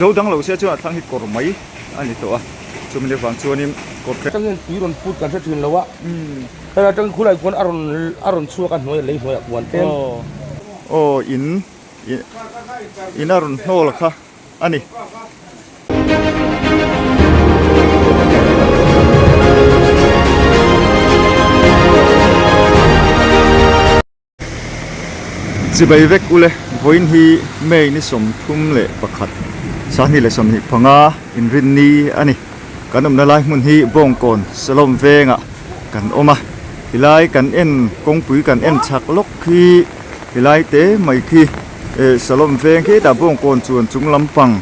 Zo dang lo se chuan a thlang hi kawr mai a ni tawh a, chumi leh vang chuanin kawr kher. Atangin tui rawn put kan hre thin lo a, hei atangin khulai khuan a rawn a rawn chhuak a hnuai lei hnuaiah khuan tlem. Aw in in a rawn hnawl kha a ni. Chibai vek ule, vawiin hi May ni 31, 2025 inrinni a ni. Kan awmna lai hmun hi Bawngkawn Salom vengah kan awm a, tilai kan en kawngpui kan en chak lawk khi tilai te mai khi eh Salom veng khitah Bawngkawn chuan chung lampang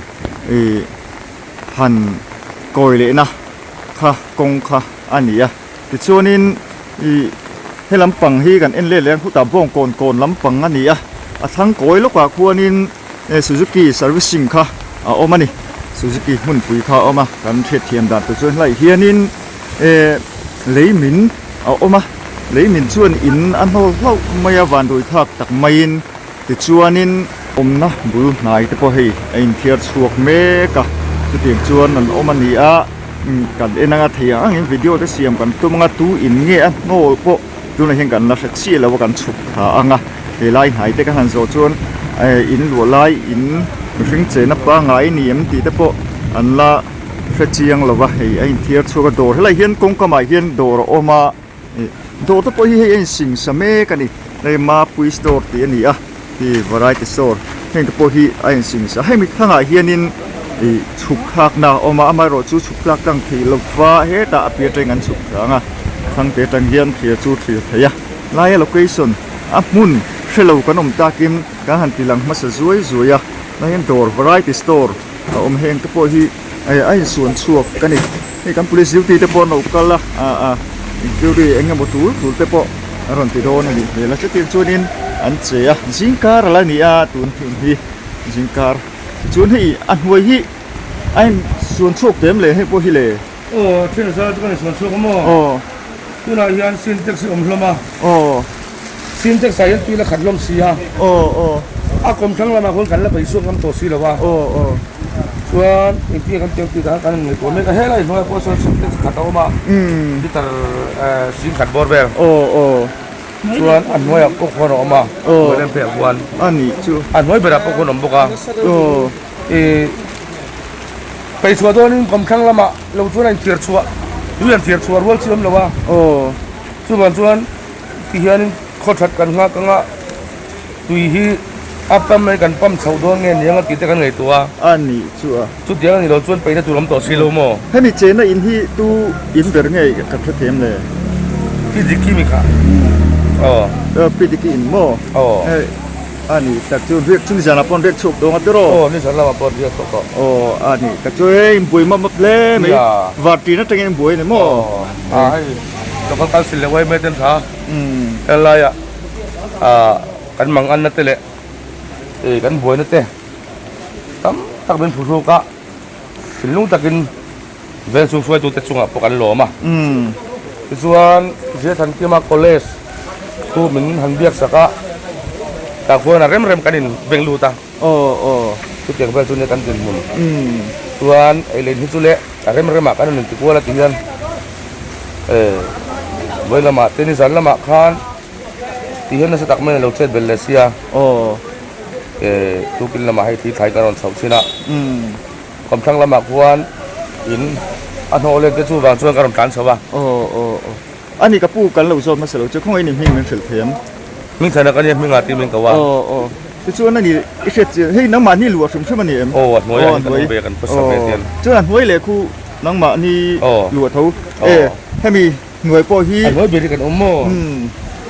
ih han kawi lehna kha kawng kha a ni a. Tichuanin ih he lampang hi kan en let leh a khutah bawng kawn kawn lampang a ni a, a thlang kawi lawkah khuanin eh Suzuki servicing kha a awm a ni, Suzuki hmunpui kha a awm a, kan hriatthiam dan tur chuan helaiah hianin eh lei min a awm a, lei min chuan in a hnawl hlauh mai a vanduai thlak tak maiin tichuanin awmna bul hnai te pawh hei a inthiar chhuak mek a, chutiang chuan an awm a ni a. Kan en anga thei ang angin video te siam kan tum anga tu in nge a hnawl pawh tunah hian kan la hre chiah lo a kan chhuk thla anga helai hnai te kan han zawh chuan eh in luah lai in mihring chena pangngai ni em tih te pawh an la hre chiang lo va hei a inthiar chhuak a dawr helai hian kawngkamah hian dawr a awm a ih dawr te pawh hi hei a insing sa mek a ni hei mapui store tih a ni a. Hi variety store heng te pawh hi a insing sa hemi thlangah hianin ih chhuk thlakna a awm a amaherawh chu chhuk thlak tlang theih lova hetah a pian atangin an chhuk thlang a thlang te atang hian thlir chu thlir theih a laia location a hmun hrelo kan awm takin kan han ti lang hmasa zuai zuai a tunah hian dawr variety store a awm heng te pawh hi a insuan chhuak a ni hei kan police duty te pawh an lo kal a ah ah inquiry eng emaw tul tul te pawh a rawn ti dawn a nih hmel a chutiang chuanin an che a zingkar a la ni a tun hun hi zingkar tichuan hei a hnuai hi a insuan chhuak teh em le hei pawh hi le. Aw thian zar chu kan insuan chhuak a maw? Aw. Tunah hian sintex hi awm hlawm a. Aw. Sintex ah hian tui la khat hlawm si a. Aw aw. A kawm thlang lamah khawn kan la bei chhuak ngam tawh si lo a. Aw aw. Chuan engtin kan tiang tih dan kan ngaihtuah mek a helai hnuaiah pawh sawn sintex khat a awm a. Liter singkhat bawr vel. Aw aw. Chuan a hnuaiah pawh khawn a awm a. Aw. Hnuai lem pheiah khuan. A nih chu. A hnuai berah pawh khawn a awm bawk a. Aw. Ih peihchhuah dawnin kawm thlang lamah lo chuan a inthiar chhuah tui an thiar chhuah rual chi awm lo a. Aw. Chuvang chuan. Ti hianin khaw that kan nghak anga tui hi a pam mai kan pam chhoh dawn nge niang a tih te kan ngaihtuah a. A nih chu a. Chutiang a ni lo chuan peihna tur awm tawh si lo maw? Hemi chena in hi tu in ber nge kan hre thiam le? Pi Diki mi kha. Aw. Pi Diki in maw? Aw. Hei a nih tak chu riak chu nizanah pawh an riak chhuak dawn a tiraw? Aw nizan lamah pawh an riak chhuak tawh. Aw a nih tak chu hei inbuai map map hle mai. Varṭin atangin inbuai a ni maw? Aw a hei. Local Council leh yma ten tha helaiah ah kan manganna te leh ih kan buaina te tam tak min phuhruk a thinlung takin veng chhung hruaitute chungah pawh kan lawm a tichuan Ziathankima College chu min han biak sak a tah khuan a rem rem kan in beng lut a chutiang vel chu nia kan dinhmun chuan ei leh in hi chu leh a rem remah kan rawn intikual a ti hian. Eh vawi lamah te nizan lamah khan ti hian nasa tak mai a lo chet belh leh sia aw eh tukin lamah hei thli thlai kan rawn chhoh thin a kawmthlang lamah khuan in a hnawh let te chu vang chuan ka rawn tlan chho a aw aw aw ani ka pu kan lo zawt hmasa lo chu khawngaih ni hming min hrilh thei ang hming thana ka nia hming ah tih min ko a aw aw tichuan ani i hriat chian hei nangmah ni luah hrim hrim a ni em aw a hnuai ah hian kan awm ve a kan khawsa ve tian chuan a hnuai leh khu Nangmahni luah tho e hemi hnuai pawh hi. A hnuai ber hi kan awm maw?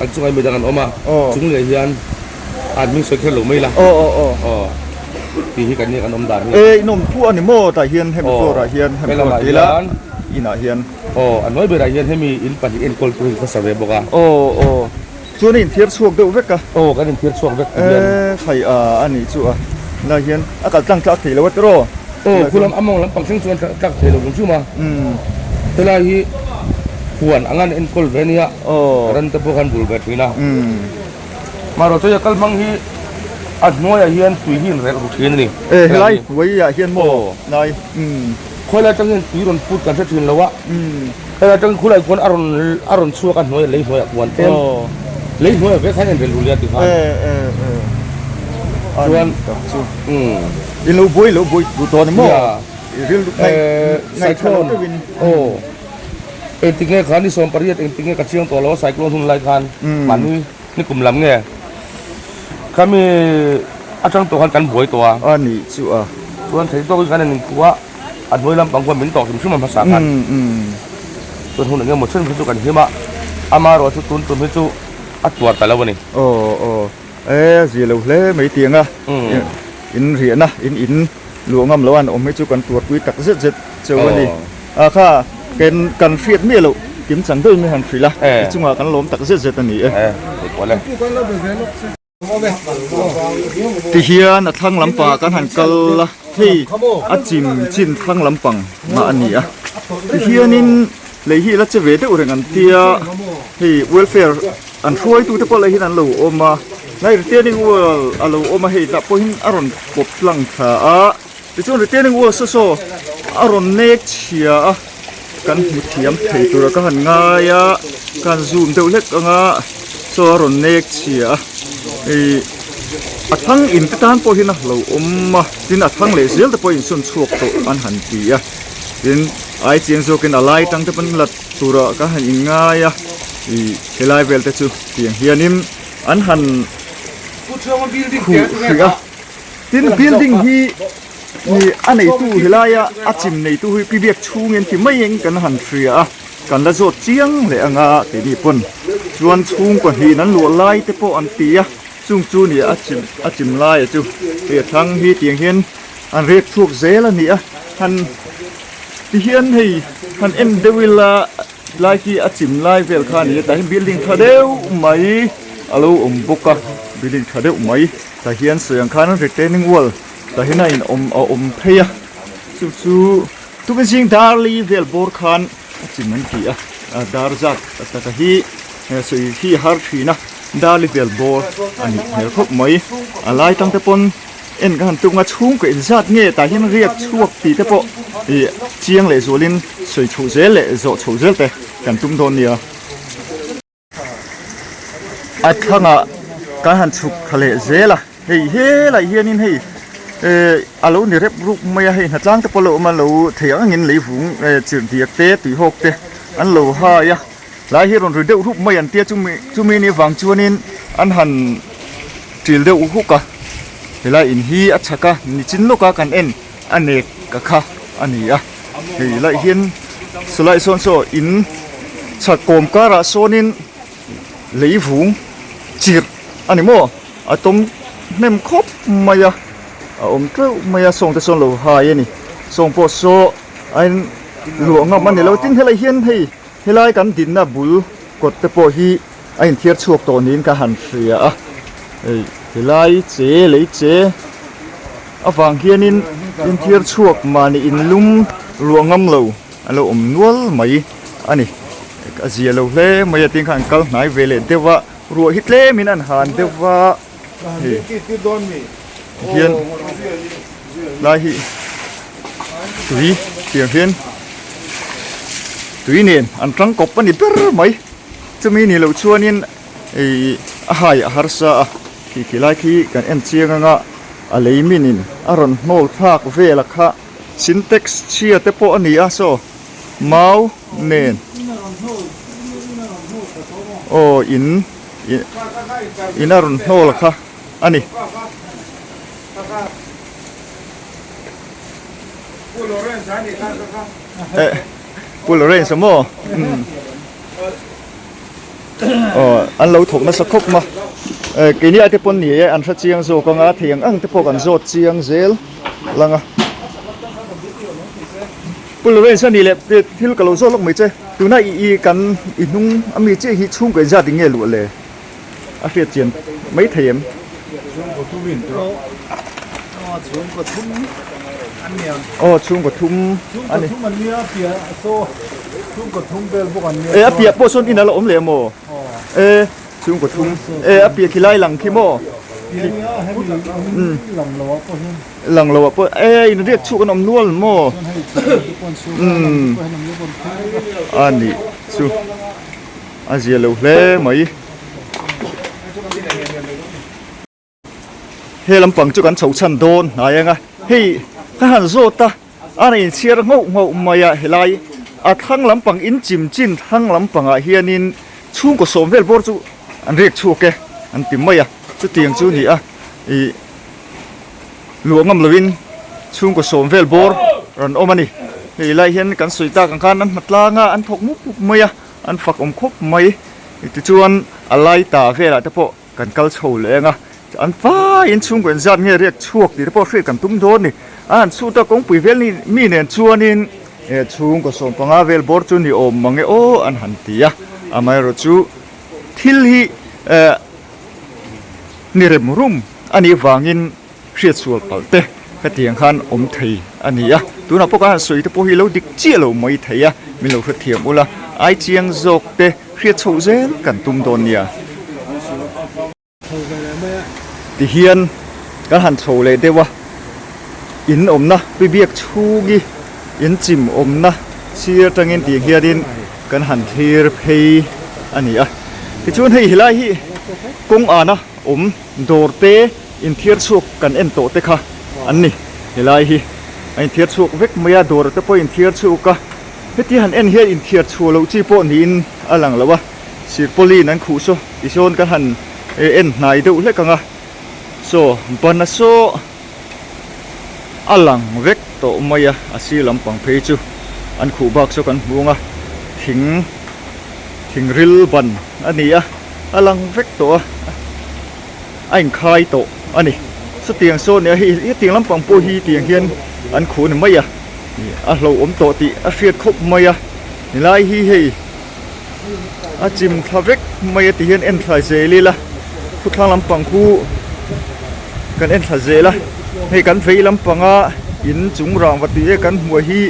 Kan chungah midang an awm a, chung leh hian an hming sawi kher lo mai la. Aw tih hi kan nia kan awm dan hi. E in awm thu a ni maw tah hian hemi floor ah hian hemi floor tih la inah hian. Aw a hnuai berah hian hemi in pahnih enkawl tur hi khawsa ve bawk a. Aw aw chuan a inthiar chhuak deuh vek a. Aw kan inthiar chhuak vek ti hian. E khai a a nih chu a lai hian a kal tlang tlak thei lo a tiraw. Aw khulam a mawng lampang thleng chuan tlak thei lo lung chum a. Helai hi huan anga an enkawl ve ania. Aw. Ran te pawh khan bul ve thin a. Marawh chu a kal hmang hi. A hnuaiah hian tui hi in relh ru thin a ni. E helai hnuaiah hian maw lai umm. Khawilai atang hian tui rawn put kan hre thin lo a, helai atang khulai khuan a rawn a rawn chhuak a hnuaiah lei hnuaiah khuan tlem lei hnuaiah vek khan in relh ru lia ti khan. Chuan umm. In lo buai lo buai duh tawh a ni maw? I rilru ngaih tha lo deuhin. Aw engtik nge khan ni 18 engtik nge ka chiang tawh lo a cyclone hun lai khan mahni Ni kum lam nge khami atang tawh khan kan buai tawh a. A nih chu a. Chuan thei tawkin kan han inkhuh a, a hnuai lampang khuan min tawk hrim hrim a hmasa khan. Chuan hun eng emaw chen kha chu kan him a, amaherawh chu tun tum hi chu a tuar ta lo a ni. Aw aw e a zia lo hle mai tiang a, in riahna in in luah ngam lo a an awm hi chu kan tuarpui tak zet zet cheu a ni. A kha ken kan hriat miah loh kim chang deuhin min han hrilh a, i chungah kan lawm tak zet zet a ni e. Tihian a thlang lampangah kan han kal a, hei a chim chin thlang lampang mah a ni a. Tihianin lei hi la che ve deuh reng an tia, hei welfare an hruaitute pawh lei hian an lo awm a, hnai retaining wall a lo awm a, hei tah pawhin a rawn pawp tlang thla a. Tichuan retaining wall saw saw a rawn nek chhia a, kan hmu thiam thei tura ka han ngai a, ka han zoom deuh hlek ang a, saw a rawn nek chhia a, ih a thlang in te tan pawh hian a hlo awm a, tin a thlang leh zel te pawh insawn chhuak tawh an han ti a, tin ai chiang zawkin a lai tang te pawn la tura ka han inngai a, ih helai vel te chu tiang hianin an han khuh hrih a. Tin building hi ih a neitu helaia a chim neitu hi pi biak chhungin ti maiin kan han hria a, kan la zawt chiang leh anga keini pawn chuan chhungkaw hnih an luah lai te pawh an ti a, chung chu ni a chim a chim laia chu hei a thlang hi tiang hian an rek chhuak zel a ni a, han ti hian hei han en deuh ila. Lai khi a chim lai vel kha a ni a tah hian building tha deuh mai a lo awm bawk a building tha deuh mai tah hian sawi ang khan retaining wall tah hian a in awm a awm phei a chu chu tukin zing dar li vel bawr khan a chim an ti a dar zat taka hi sawi hi a har thin a dar li vel bawr a nih hmel khawp mai a lai tang te pawn. En ka han tum a, chhungkaw inzat nge tah hian riak chhuak tih te pawh ih chiang leh zualin sawi chhoh zel leh zawh chhoh zel te kan tum dawn nia. A thlangah kan han chhuk thla leh zel a, hei helai hianin hei eh a lo ni rep rup mai a, hei hnatlang te pawh a lo awm a, lo thei ang angin leivung eh chirhdiak te tuihawk te an lo hai a, tlai hi rawn ri deuh rup mai an tia chumi chumi ni vang chuanin an han ṭil deuh huk a helai in hi a chhak a nichin lawka kan en a nek ka kha a ni a hei lai hian sawlai sawn saw in chhak kawm karah sawnin lei vung chirh a ni maw a tawm hnem khawp mai a a awm teuh mai a sawng te sawn lo hai a ni sawng pawh saw a in luah ngam a ni lo tin helai hian hei helai kan dinna bul kawt te pawh hi. A inthiar chhuak tawh niin ka han hria a, hei helai che lei che avang hianin inthiar chhuak mahni inlum ruah ngam lo a lo awm nual mai a ni. A zia lo hle mai a tin khan an kal hnai ve leh deuh a, ruah hi tlemin an han deuh va hei hian lai hi tui tiang hian tui nen an tangkawp a ni ber mai. Chumi ni loh chuanin ih a hai a harsa a, khi khi lai khi kan en chiang anga a lei minin a rawn hnawl thlak vel a kha sintex chhia te pawh a ni a saw mau nen aw in in a rawn hnawl kha a ni. Eh Pu Lawrence a maw? Aw an lo thawk nasa khawp ma eh keini ai te pawn ni e an hre chiang zawk anga thei ang ang te pawh kan zawt chiang zel lang a Pu Lawrence a ni leh thil ka lo zawt lawk mai che tuna i i kan i hnung ami chiah hi chhungkaw inzat eng nge luah le a hriat chian mai thei em? Chhungkaw thum in tawh. Aw chhungkaw thum an nia. Aw chhungkaw thum a ni. Chhungkaw thum an nia a piah saw chhungkaw thum vel bawk an nia. E a piah pawh sawn in a la awm leh maw? E chhungkaw thum e a piah khi lai lang khi maw? Lang lo ah pawh e in riak chhuak an awm nual maw? Umm a nih chu a zia lo hle mai. He lampang chu kan chho chhan dawn hnai ang a, hei ka han zawt a, a rawn inchhiar nghauh nghauh mai a helai a thlang lampang in chim chin thlang lampangah hianin chhungkaw sawm vel bawr chu an riak chhuak e an ti mai a, chutiang chu a ni a ih luah ngam lovin chhungkaw sawm vel bawr rawn awm a ni, hei lai hian kan sawi tak ang khan an hma tlang a an thawk mup mup mai a an fak awm khawp mai tichuan a lai ta velah te pawh. Kan kal chho leh ang a, an faiin chhungkaw inzat nge riak chhuak tih te pawh hriat kan tum dawn a ni. A han chhut a, kawngpui vel ni mi nen chuanin eh chhungkaw 15 vel bawr chu ni awm mang e aw an han ti a, amaherawhchu thil hi eh ni rem rum a nih vangin hriat sual palh te hetiang khan awm thei a ni a, tunah pawh kan han sawi te pawh hi lo dik chiah lo mai thei a, min lo hrethiam ula, ai chiang zawk te hriat chhoh zel kan tum dawn nia. Tihian kan han chho leh deuh a, in awmna pi biak chhungi in chim awmna sir atangin tih hianin kan han thlir phei a ni a, tichuan hei helai hi kawng ana awm dawr te Inthiar chhuak kan en tawh te kha an ni. Helai hi a inthiar chhuak vek mai a, dawr te pawh a inthiar chhuak a. Heti han en hian inthiar chhuah loh chi pawh niin a lang lo a. Sirpawlin an khuh saw tisawn kan han en hnai deuh hlek ang a. Saw bana saw a lang vek tawh mai a, a sir lampang phei chu an khuh bak saw kan hmu ang a. Thing thingril ban a ni a, a lang vek tawh a. a inkhai tawh a ni. Chutiang saw nia hei hetiang lampang pawh hi tiang hian an khuh a ni mai a, a hlauhawm tawh tih a hriat khawp mai a, helai hi hei a chim thla vek mai a ti hian en thla zel ila khawthlang lampang khu kan en thla zel a, hei kan vei lampanga in chung rangva tih e kan hmuh hi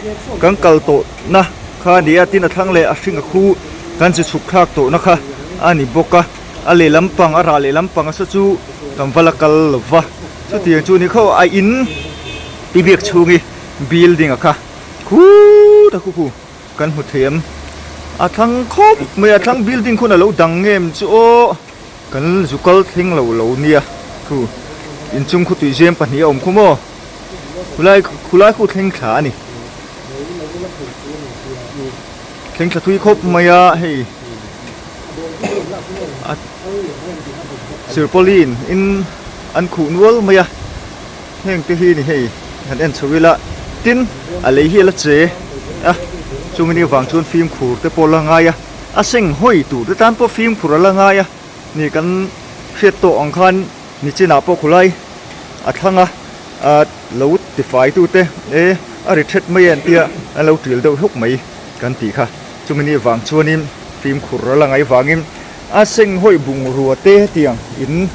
kan kal tawh na kha a ni a, tin a thlang leh a hring a khu kan chi chhuk thlak tawh na kha a ni bawk a. A lehlam pang a rah lehlam pang a saw chu kan va la kal lo va chutiang chu ni kho a in pi biak chhungi building a kha khut a khu khu kan hmu thei em a thlang khawp mai a thlang building khawn a lo dang em chu aw kan zu kal thleng lo lo nia khu inchung khu tuizem pahnih a awm khu maw khulai khulai khu thleng thla a ni thleng thla thui khawp mai a hei. A silpauline in an khuh nual mai a heng te hi ni hei han en chho ila tin a lei hi a la che a chumi ni vang chuan fimkhur te pawh la ngai a a seng hawi tur te tan pawh fimkhur a la ngai a ni kan hriat tawh ang khan nichinah pawh khulai a thlang a ah lo tifai tute e a ri thet mai an tia an lo ṭil deuh hluk mai kan tih kha. Chumi ni vang chuanin fimkhur a la ngai vangin a seng hawi bungrua te hetiang in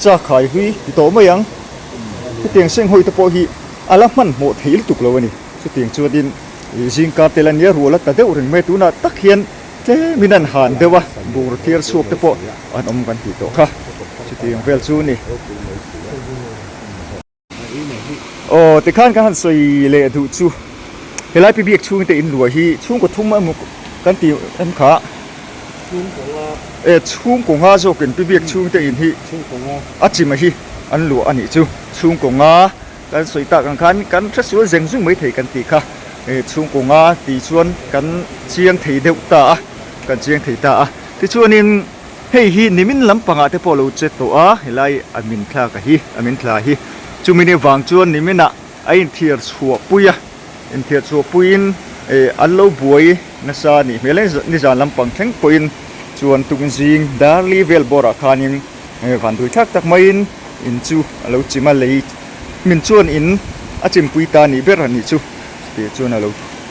chak khai hlui ti tawh mai ang. Hetiang seng hawi te pawh hi a la hmanhmawh thei lutuk lo a ni. Chutiang chuanin zingkar tel a nia rual a ta deuh reng mai tunah tak hian tlemin an han deuh a, bungraw thiar chhuak te pawh an awm kan tih tawh kha. Chutiang vel chu a ni. Aw tikhan kan han sawi leh duh chu helai pi biak chhungte in luah hi chhungkaw thum emaw kan tih em kha e chhungkaw nga zawkin pi biak chhungte in hi a chima hi an luah a nih chu chhungkaw nga kan sawi tak ang khan kan hre sual zeng zung mai thei kan tih kha e chhungkaw nga tih chuan kan chiang thei deuh ta a kan chiang thei ta a tichuanin. Hei hi nimin lampangah te pawh lo che tawh a, helai a min thlak a hi, a min thla hi. Chumi ni vang chuan niminah a inthiar chhuah pui a, inthiar chhuah puiin eh an lo buai nasa a nih hmel a, nizan lampang thleng pawhin chuan tukzing darli vel bawrah khanin eh van dui thlak tak maiin in chu a lo chim a, lei min chuan in a chimpui ta nih ber a nih chu tih chuan a lo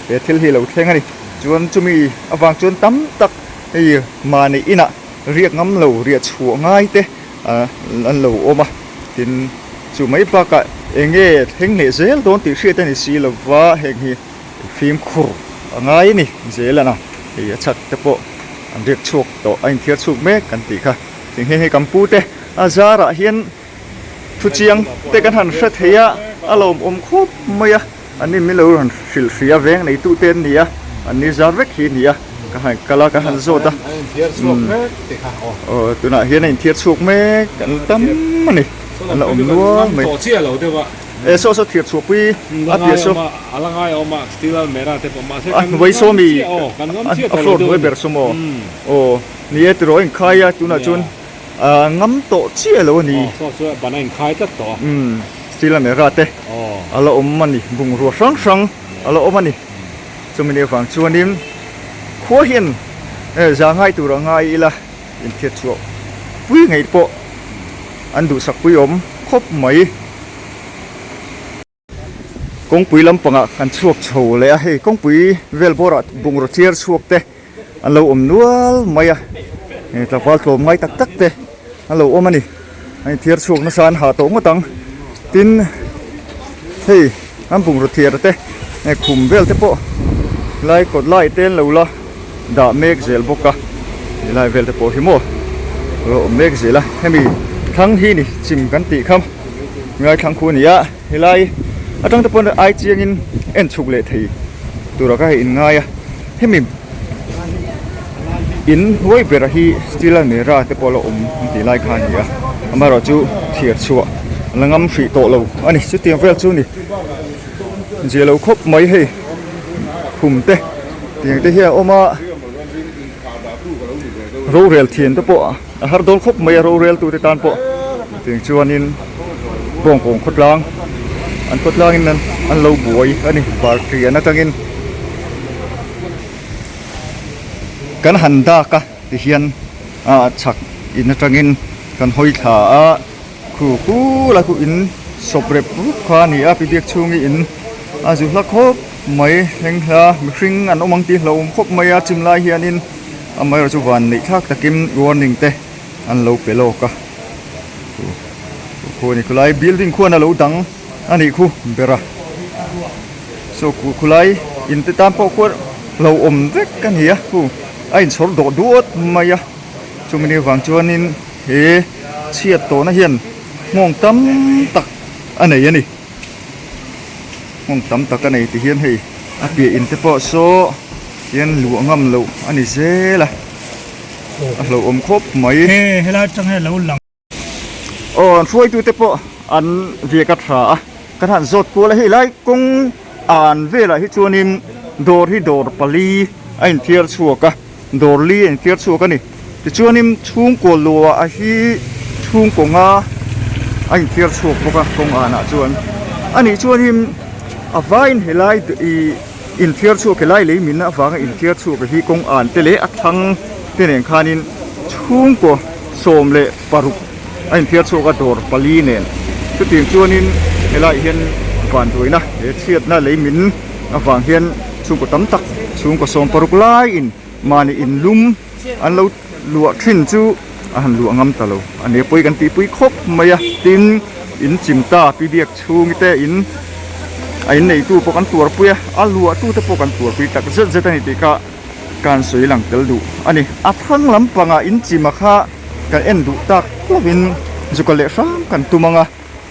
he thil hi a lo thleng a ni. Chuan chumi avang chuan tam tak. Hei mahni inah riak ngam lo riah chhuah ngai te an lo awm a, tin chu mai bakah eng nge thleng leh zel dawn tih hriat a ni si lova heng hi fimkhur a ngai a ni zel a hei a chhak te pawh an riak chhuak tawh a inthiar chhuk mek kan tih kha tin heng hi kan pu te A zarah hian thu chiang te kan han hre thei a, a lawmawm khawp mai a, an ni min lo rawn hrilh hrih a, veng neitu te an ni a, an ni zar vek hi a ni a, ka han kal a ka han zawt a, aw tunah hian a inthiar chhuak mek an tam a ni, an la awm nual mai. E saw saw thir chhuah pui a piah saw a hnuai saw mi a floor hnuai ber saw maw aw ni e tiraw a inkhai a tunah chuan a ngam tawh chiah lo a ni umm steel almera te a la awm a ni bungrua hrang hrang a la awm a ni chumi nih avang chuanin khua hian za ngai tur a ngai ila inthiat chhuah pui ngei pawh an duhsak pui awm khawp mai. Kawngpui lampangah kan chhuak chho leh a, hei kawngpui vel bawrah bungraw chiar chhuak te an lo awm nual mai a, hei tlangval tlawm ngai tak tak te an lo awm a ni, an inthiar chhuak nasa an hah tawh ngawt ang, tin hei an bungraw thiar te hei khum vel te pawh lai kawt lai te an lo la dah mek zel bawk a, helai vel te pawh hi maw a lo awm mek zel a, hemi thlang hi ni chim kan tih kha. Ngaithlang khu a ni a, helai atang te pawn ai chiangin en chhuk leh thei tura ka hei inngai a, hemi in hnuai bera hi steel almira te pawh a la awm an tih lai kha a ni a, amaherawh chu thiar chhuah an la ngam hrih tawh lo a ni, chutiang vel chu ni zia lo khawp mai hei khum te tiang te hi a awm a, rorel thian te pawh a. A har dawn khawp mai a rorel tute tan pawh tiang chuanin bawngkawn khawtlang an khawtlangin an lo buai a ni vartian atangin kan han dak a tihian a chhak in atangin kan hawi thla a khu kul a khu in sawp rep rup kha a ni a pi biak chhungi in a zu hla khawp mai thleng hla mihring an awm ang tih hlauhawm khawp mai a chim lai hianin. Amaherawh chu van neih thlak takin warning te an lo pe lawk a khu a ni khulai building khuan a lo dang a nih khu ber a saw khu khulai in te tan pawh khuan lo awm vek a ni a khu a inchhawr dawh duat mai a chumi ni vang chuanin he chhiat tawhna hian nghawng tam tak a nei a ni nghawng tam tak a nei ti hian hei a piah in te pawh saw. Hian luah ngam loh a ni zel a, a hlauhawm khawp mai. He helai atang hian lo lang. Aw an hruaitute pawh an viak a tha a, kan han zawt kual a hei lai kawng an velah hi chuanin dawr hi dawr pali a inthiar chhuak a, dawr li a inthiar chhuak a ni. Tichuanin chhungkaw luah hi chhungkaw nga a inthiar chhuak bawk a kawng anah chuan a nih chuanin a vaiin helai ih Inthiar chhuak helai lei min avanga inthiar chhuak hi kawng an te leh a thlang te nen khanin chhungkaw 16 a inthiar chhuak a dawr pali nen chutiang chuanin helaiah hian vanduaina he chhiatna lei min avang hian chhungkaw tam tak chhungkaw 16 laiin mahni inlum an lo luah thin chu a han luah ngam ta lo a ni a pawi kan tihpui khawp mai a tin in chim ta pi biak chhungi te in a in neitu pawh kan tuarpui a a luah tu te pawh kan tuarpui tak zet zet a ni tih kha ka han sawi lang tel duh a ni a thlang lampangah in chim a kha kan en duh tak lovin zuka leh hram kan tum ang a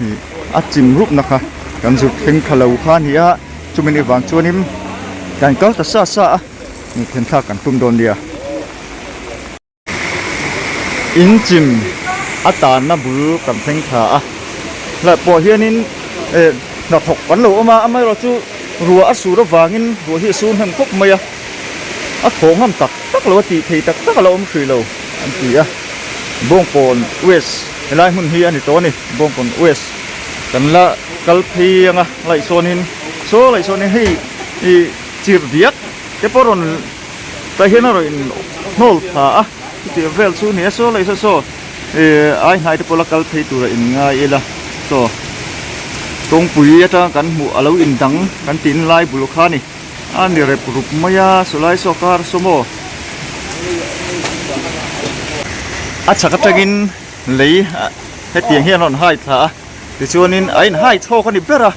ih a chim rupna kha kan zuk thleng thla lo kha a ni a chumi ni vang chuanin kan kal ta sa sa a. Then thlak kan tum dawn nia. In chim a tanna bul kan thleng thla a. Hlai pawh hianin eh hnathawk kan lo awm a, amaherawh chu ruah a sur avangin ruah hi a sur hnem khawp mai a. A thaw ngam tak tak lo a tih thei tak tak a la awm hrih lo an ti a. Bawngkawn West helai hmun hi a ni tawh a ni. Bawngkawn West kan la kal phei ang a, laihsawnin saw laihsawnin hei ih. Chirh diak te pawh rawn tah hian a rawn in hnawl thla a chutiang vel chu a ni a saw leh saw saw ih ai hnai te pawh la kal phei tur a in ngai ila saw kawngpui atanga kan hmuh a lo in dang kan tin lai bul kha a ni a ni rep rup mai a saw lai saw kar saw maw a chhak atangin lei hetiang hian a rawn hai thla a tichuanin a in hai chhawk a ni ber a.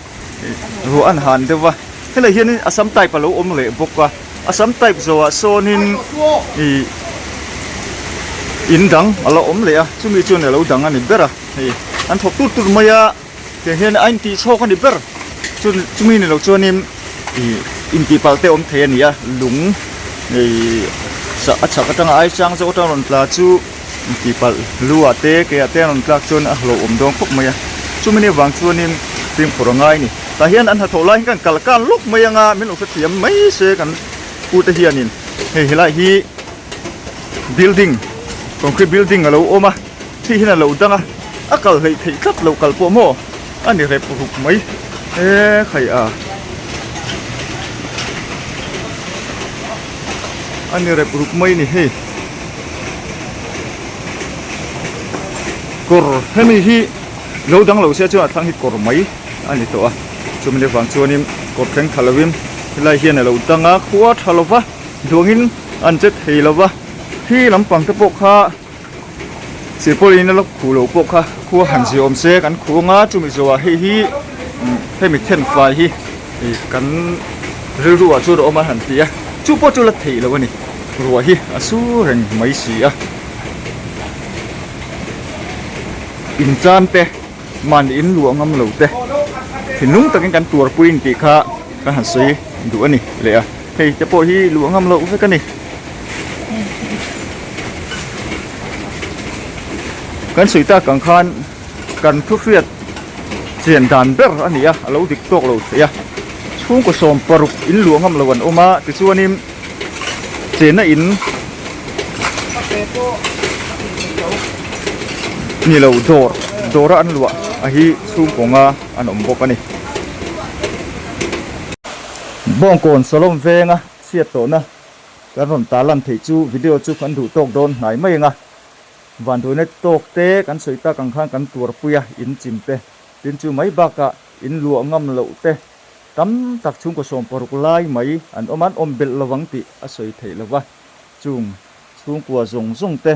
Ruah an han deuh va helai hianin Assam type a lo awm leh bawk a Assam type zawhah sawnin ih In dang a la awm leh a, chumi chuan a lo dang a ni ber a, hei an thawk tut tut mai a, tiang hian a intih chhawk a ni ber, chu chumi ni lo chuanin ih intih palh te a awm thei a ni a, lung ih a chhak atanga ai sang zawk atanga rawn tla chu intih palh lu ah te ke ah te a rawn tlak chuan a hlauhawm dawn khawp mai a, chumi ni avang chuanin fimkhur a ngai a ni, tah hian an hnathawh lai hi kan kal kal lawk mai anga min lo hrethiam mai se kan pu te hianin hei helai hi. Building concrete building a lo awm a khi hian a lo dang a a kal hleih theih tlat loh kal pawh maw a ni rep ruk mai e khai a a ni rep ruk mai a ni hei kawr hemi hi lo dang lo se chuan a thlang hi kawr mai a ni tawh a chumi avang chuanin kawr thleng tha lovin helai hian a lo dang a khua tha lova. Duangin an che thei lo va, khi lampang te pawh kha sirpawlin a la khuh loh pawh kha khua han zia awm se kan khuh anga chumi zawhah hei hi hemi thenfai hi ih kan rilru ah chuan a awm a han ti a, chu pawh chu la theih loh a ni, ruah hi a su reng mai si a, intan te. Mahni in luah ngam lo te thinlung takin kan tuarpui in tih kha ka han sawi duh a ni leh a, hei te pawh hi luah ngam loh vek a ni. Kan sawi tak ang khan kan thu hriat chian dan ber a ni a, a lo dik tawk lo thei a, chhungkaw 60 in luah ngam lo an awm a, tichuanin chenna in ni lo dawr dawra an luah a hi chhungkawnga an awm bawk a ni. Bawngkawn Salom venga chhiat tawhna kan rawn tarlan theih chu video chu kan duh tawk dawn hnai mai ang a, vanduaina tawk te kan sawi tak ang khan kan tuarpui a in chim te tin chu mai bakah in luah ngam loh te Tam tak chhungkaw 60 lai mai an awm a, an awm belh lovang tih a sawi theih lo va. Chung chhungkua zawng zawng te,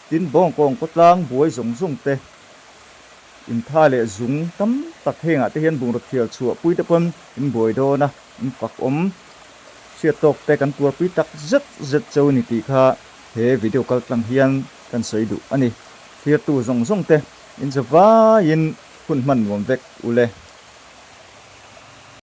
tin bawngkawng khawtlang buai zawng zawng te, intha leh zung tam tak hengah te hian bungraw thial chhuah pui te pawn in buai dawn a, in fak awm hriat tawk te kan tuarpui tak zet zet cheu a ni tih kha he video kaltlang hian kan sawi duh a ni. Thirtu zawng zawng te in zavaiin hun hman nuam vek ule.